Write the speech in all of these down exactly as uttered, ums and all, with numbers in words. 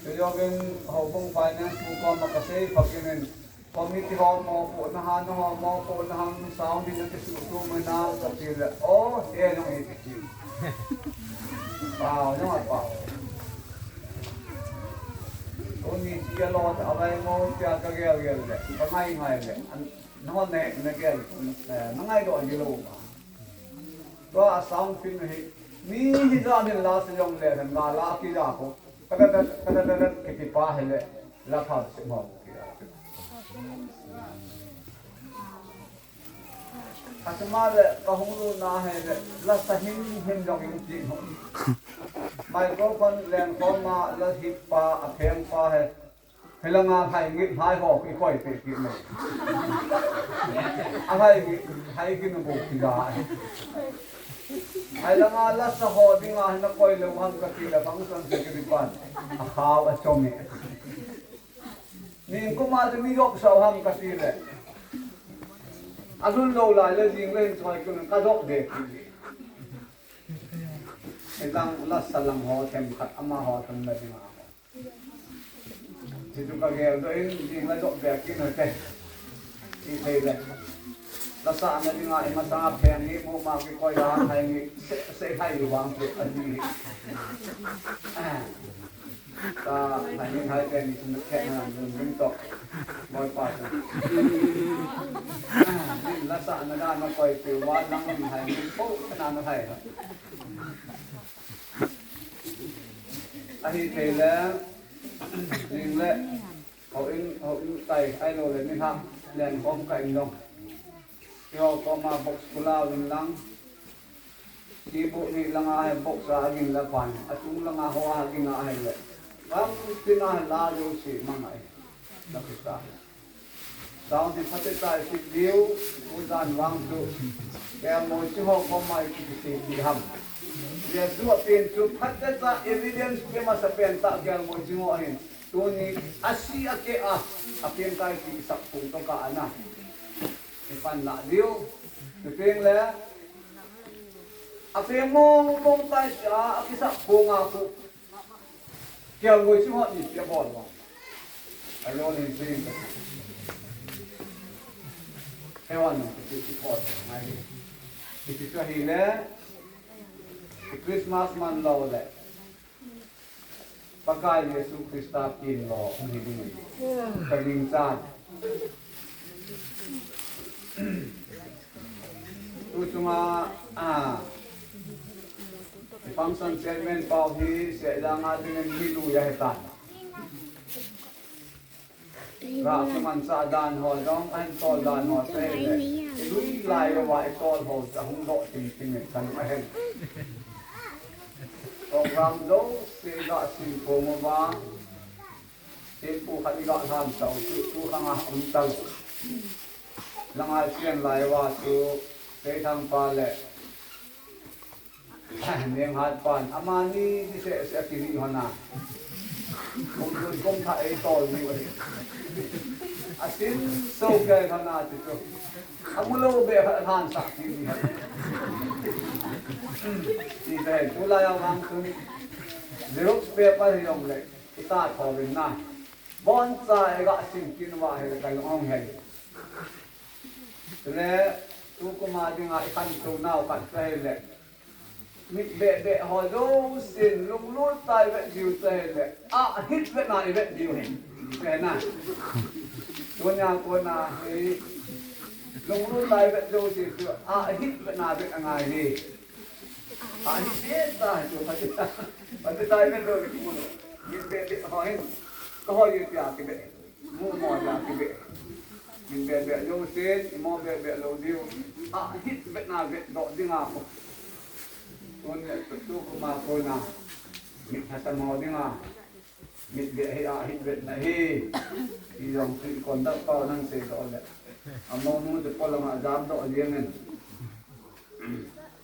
Kei jong in houbung finance bu koma kasei phat in, committee ho mopohna ham, nangho mopohna ham, sound hi nakisuhtup mai nam kati le, o, he jong hi kiti. Pao jong apao. Tuni tia lo ta avai mo tia kagel gel le, kangai ngai le. An, nangho na, nagel, eh, nangai doh ji lou ba. Tua a sound film hi, mi hijat in la sa jongle, hen la la kija ko. Kada da, kada da da, kiti pa hile, la pha se mo kija. Asima le, kahung lut na hile, la sa hin hin jong in ti mo. Microphone len khom a, la hit pa, apheng pa he. Hilanga hai ngit hai ho, ikoi pe kit mai. Ahai ngit, hai kinu bo kija. Hilanga la sa ho dinga hina koi lou ham kati le function secretary pan. Akhao achomi. Ningkuma chu mi jop sao ham kati le. Alhun lou lai le jing le hin choi kun kajop de kit. Hilang la sa lang ho themkhat amaho thum na dinga ho. Hichu kagel doh in, jing la jop beh kit nate. Ti thei le. La sa na dinga ima sa pheng ni, bu ma kikoi a, hai ni, se, se hai ni vang chu, ani. Ah. Ta, hai ni hai pen ni, sun khe na, nun nun to. Boi pa chu. Ah, la sa na da na koi pe, wa lang ni hai ni, po na na hai. Ahithei le, jing le, houin, houin tai, ahilou le, nilhah, len khom ka in jong. Keiho koma box kula uvin lang. Keyboard ni langa hi box a agin la pan. Achung langa ho agin a ahile. Bang tin a la jouse mang ahi. La kisa. Sound hi phatecha i sit diu, u jan vang chu. Kelngoi ching ho koma i kisei ti ham. Jesu apen chu phatecha evidence pe masa pen tah kelngoi ching ho ahin. Tuni asi ake a, apen kai ti sak phung to ka ana. I pan la diu. Ti peng le. Apen mong mong kai ti a, akisak phung a khu. Kelngoi ching ho ni tia bol vang. Alon in sing ka. Hewan ni ti ti bol ngai. Ti ti chu ahile. Christmas man lou le. Pakai Jesu Christa pen lou hung hi ding. Ka ding chan. Tu chunga, a, function chairman pau hi, se janga dingin mi lui ahi tan. Ra suman sa dan ho jong, ahin tol dan ho te le. I lui lai uva i tol ho, ahung doh ting ting in kan ahen. Program jouse ga sin phong uva. Thempu khat i ga lhan tau chu, tu khang a um talou. Langa sian lai uva chu, Seithang pa le Nenghat pan, amani ni se se kiri hona. Kum kum kum tha ei tol ni. Asin so ke hona ti chu. Amu lou be khat lhan sak ti ni. Ti te, tulai a vang chu. Xerox paper hi jong le. Ita tho vin na. Boncha e ga sin kin va he ka long hong he. Le tu kuma dinga i khantou nau khat chu ahile. Mit beh beh ho jousen lunglut tai vet diu chu ahile. Ahit vet na i vet diu hi. Chu hi na. Tunia kona hi lunglut tai vet jouse chu ahit vet na vet angai hi. Ahit vet ta chu pati ta. Pati tai vet lou ni mu lou. Mit beh beh ho hin. Ka ho yu pia ki beh. Mu mo ja ki beh. Min beh beh lou sen, i mo beh beh lou diu. Ahit vet na vet doh dinga ko. Tun le tu tu kuma kona. Mit ha ta mo dinga. Mit beh hi ahit vet na hi. I jong tu i kon dak pau nan sei doh le. Amo mu te polanga jam doh jeng en.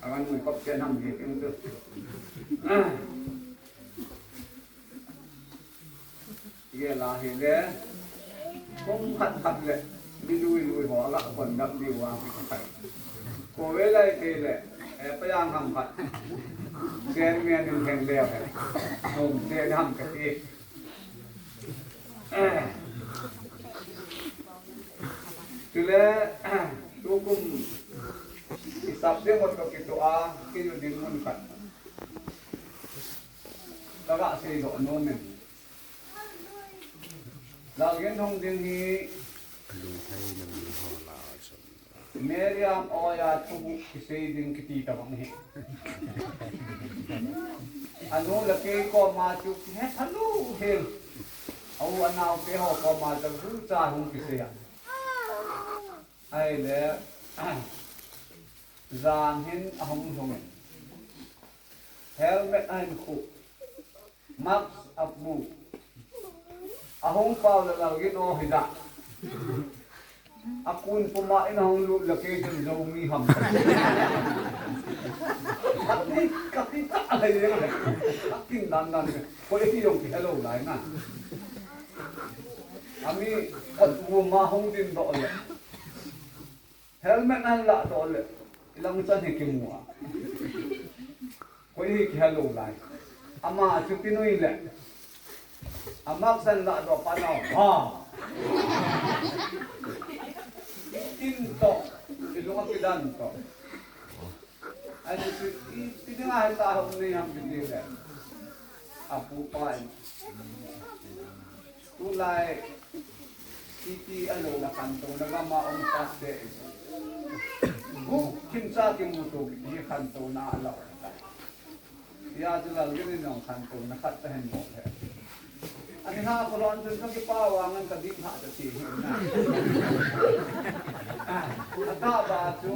Angan mu kop chen ham ji ting tu. Gel a hile, kum khat khat le, mi lui lui ho la kon dam diu a. Ko ve lai te le, e pa yang ham khat. Chen men in hen le he. Hom chen ham ka ti. Chule, tukum i sap ding ot ka kitoh a, kinu ding mun khat. Ka ga seidoh nom in. Lalgin hung ding hi. Meriam oya thubu kisei ding kiti tabang hi. Anu le kei koma chu kihe thalu hel. Au anau te ho koma chu hu cha hung kisei a. Ai le, jan hin ahung hung. Helmet ahin khu. Mask abu. Ahung pau le Lalgin o hida. Akun puma in ahung lut le kei chun Zomi ham. Kati, kati ta le yang le. Akin dan dan le. Koi hi yong ki hello lai na. Ami kot bu ma hung din do le. Helmet ahin ladoh le, ilang chan hi kimu a. Koi hi kihelou lai. Ama chu kinui le. A mask ahin ladoh pa nau. Ha! Tin to, ilung akidan to. Ani chu, i, i dinga hita hom nei ham kiti le. Apu pa in. Tulai, City a lou na khantouna gam a um ta te. Gu, kimcha kimuto kiti khantouna a lou. Tia chu Lalgin in jong khantouna khat ta hen mo le. Ani ha ko lon chun ka kipa vang an ka dik ha ta ti hi na. A ta ba chu.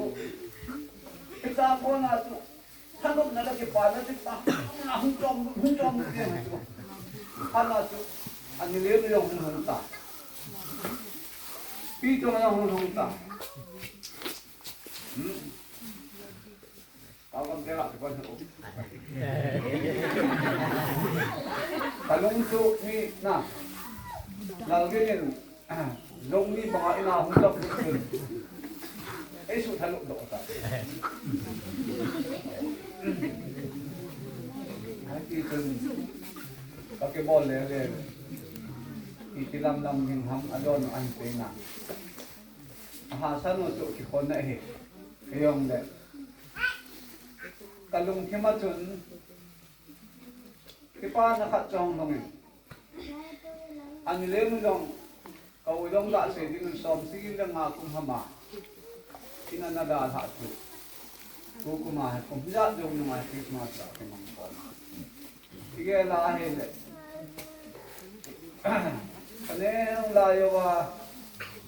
Kita ko na chu. Thanopna le kipana chu ta. Hung chom, hung chom ti na chu. Ana chu. Ani le ni jong hung hung ta. Pi chong jong hung hung ta. Hmm. Ka kam te la te kon. Ka lung chu ni na. Lalgin in. Zomi banga ina hung tap lut chun. Ei su thalu doh ta. Ai ti chun. Ka kibol le le. Iti lam lam ding ham a don ahi pe na. Aha sanu chu kikhon na hi. Kei jong le. Ka lungthim a chun. Kipana khat chong long in. Ani le nu jong, ka u jong ga sei ding in som sagi le nga kum hama. Ina na da lha chu. Ku kuma he kum ja jong nu ngai Christmas la ke mang ko. Ige la he le. Ka ne la yo wa.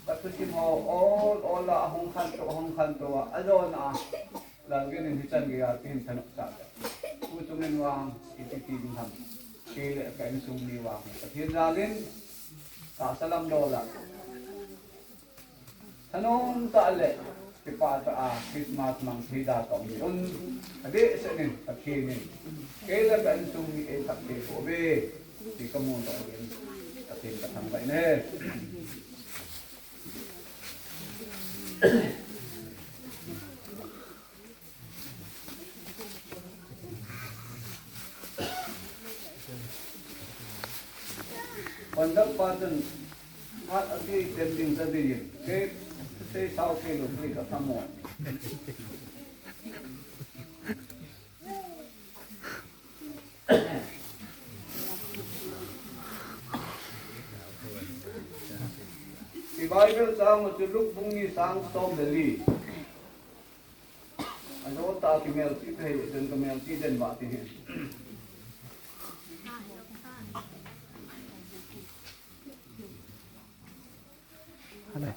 Ka tu sim ho ol ol la hung khan to hung khan to wa. A jo na. Lalgin in hichan gei a tin thanop sa. Pu chung in vang, iti ti ding ham. Kei le ka insung mi vang. Pathen jal in, tahsa lam dola. Thanom tah le, kipah tah a, Christmas mang thei da tong ni un. Adeh seh in, Pathen in. Kei le ka insung mi ei phat thei bou ve. Ti ka mu doh in. Pathen ka thangvah in e. Conductor pa chun, phat a ti ten ding sa ding in, kei sei sao kei lo, kei ka thamo. I Bible chang chu Luke bung ni chang som le li. Ajo ta kimelchih thei, chen kamelchih den ba ti hi. Hale.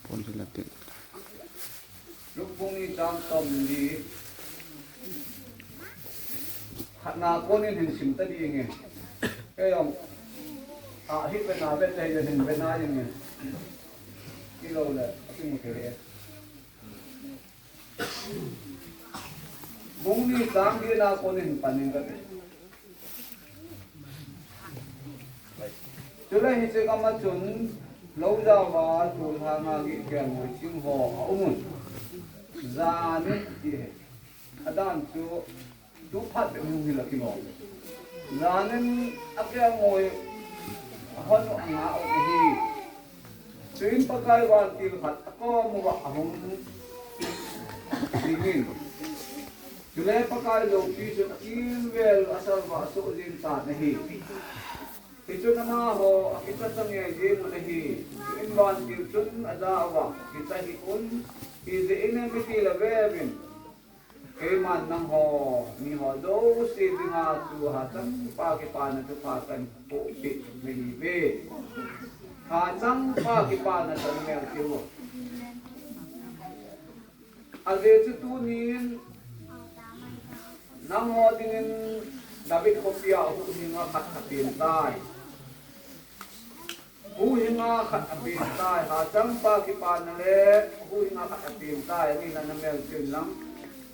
Pon sila ti. Luke bung ni chang som le li. Khatna konin hin sim ta ding e. Kei jong. A hi pe na ve te hin ve na ding e. Kilo le, a ti mu ke le. Bung ni chang li na konin pan in ka ti. Chule hiche gam a chun, lou jao a, tol hang a gih kelngoi ching ho a um un. Jan in ti hi. Adan chu, tu phat bep hung hil a kilom. Jan in a kelngoi, ahon u anga u ahi. Chuin Pakai vantil khat akom uva ahung dingin, chule Pakai loupi chun akimvel asalvah soh jeng tan ahi. Hichun amaho akicha chang ngei jeng un ahi. Chuin vantil chun aja uva, kicha hih un, ijeh inem itile veuvin, keiman nangho miho jouse dinga chu hachangpa kipana chu pha kahin pohpeh nahiuve. Hachangpa kipana chu melchih u. Ajeh chu tunin nangho dingin David khopia huhhinga khat apen tai. Huhhinga khat apen tai. Hachangpa kipana le huhhinga khat apen tai. Anina namelchih un lang.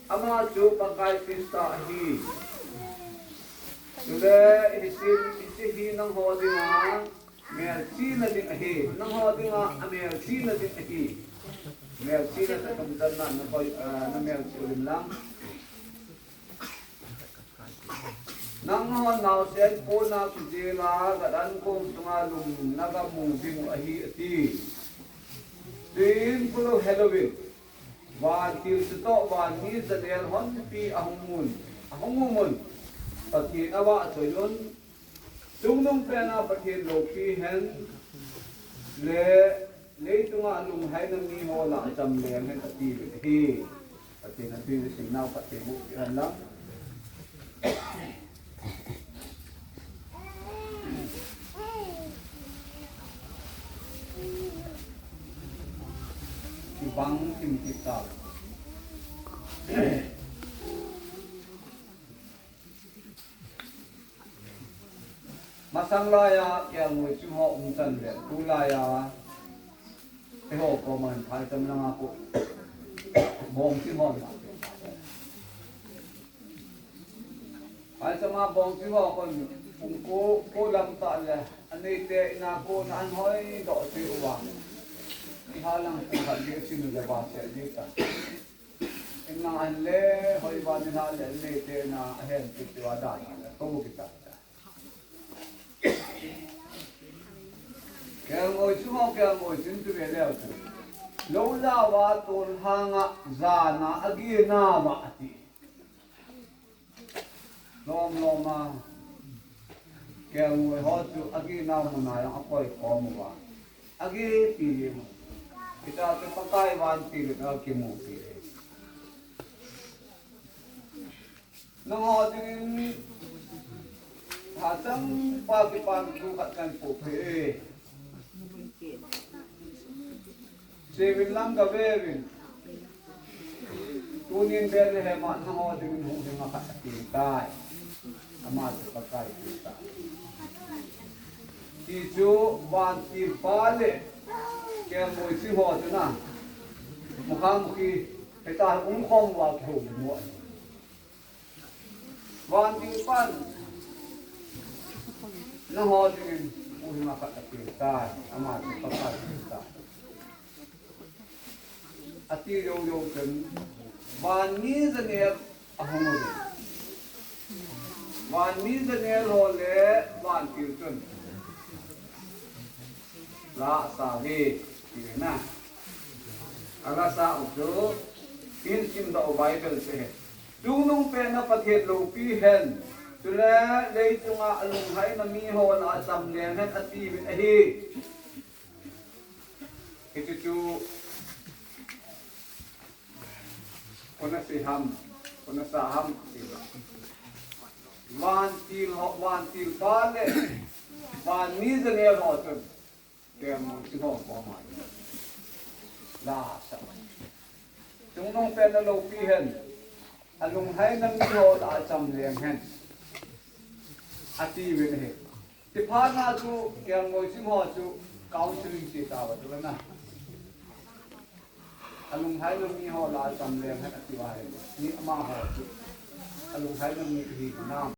Ama chu Pakai Christa ahi. Chule hiche, hiche hi nangho dinga melchihna ding ahi. Nangho dinga amelchihna ding ahi. Melchihna tatum tanna nakoi, ah, namelchih un lang. Nanghon naosen kona kijela gadan kong chunga lum nagamu dingu ahi, ati. Chuin phulou helouvin, vantil chutoh vanmi janel honpi ahung umun, ahung umun, Pathen avahchoiyun, chungnungpena Pathen loupi hen le leichunga alunghaina miho lah a chamleng hen atiuvin ahi. Pathen athusim nau phatthei boh peh hen lang. Kibang kim kit tau. Masang laiya kelngoi ching ho umchan le tulaiya eiho koman phaicham langa ko bongching ho. Phaichama bongching ho kon pung ko, ko lam tah le aneite ina kona ahin hoidoh cheh uva, iha lang pung khat le chinu le vase le ta. Inlang ahin le hoi uva nina le aneite ina ahen cheh uva dan le kou kit ta. Kelngoi ching ho, kelngoi ching chu ve leu chun, lou lauva tolhanga jana aginauva ati. Lom loma kelngoi ho chu aginau muna jong akoi khom uva, agipi jeng u. Hitia chu Pakai vantil in akimupi. Nangho dingin hachangpa kipana thu khat kahin pohpeh e. Seuvin lang gaveuvin. Tunin Bethlehem a nangho dingin huhhinga khat apen tai. Ama chu Pakai Christa. Hichu vantilpa le kelngoi ching ho chu na, mukha mukhi, hitia umkhom uva kihoulim u ahi. Vantilpan nangho dingin huhhinga khat apen tai, ama chu Pakai Christa. Ati jou jou chun vanmi janel ahung uvin. Vanmi janel ho le vantil chun la asauve, tina. Ala sau chu, ihin simdoh u Bible chu ahi. Chungnungpena Pathen loupi hen, chule leichunga alunghaina miho lah a chamleng hen atiuvin ahi. Hichu chu, kona sei ham, kona sa ham, vantil ho, vantilpa le vanmi janel ho chun kelngoi ching ho koma la asau. Chungnungpena loupi hen, alunghaina miho lah a chamleng hen atiuvin ahi. Tiphatna chu kelngoi ching ho chu counseling ti tauva chu na. Alunghaina miho lah a chamleng hen atiuva ahi. Ni amaho chu alunghaina mi ihinam,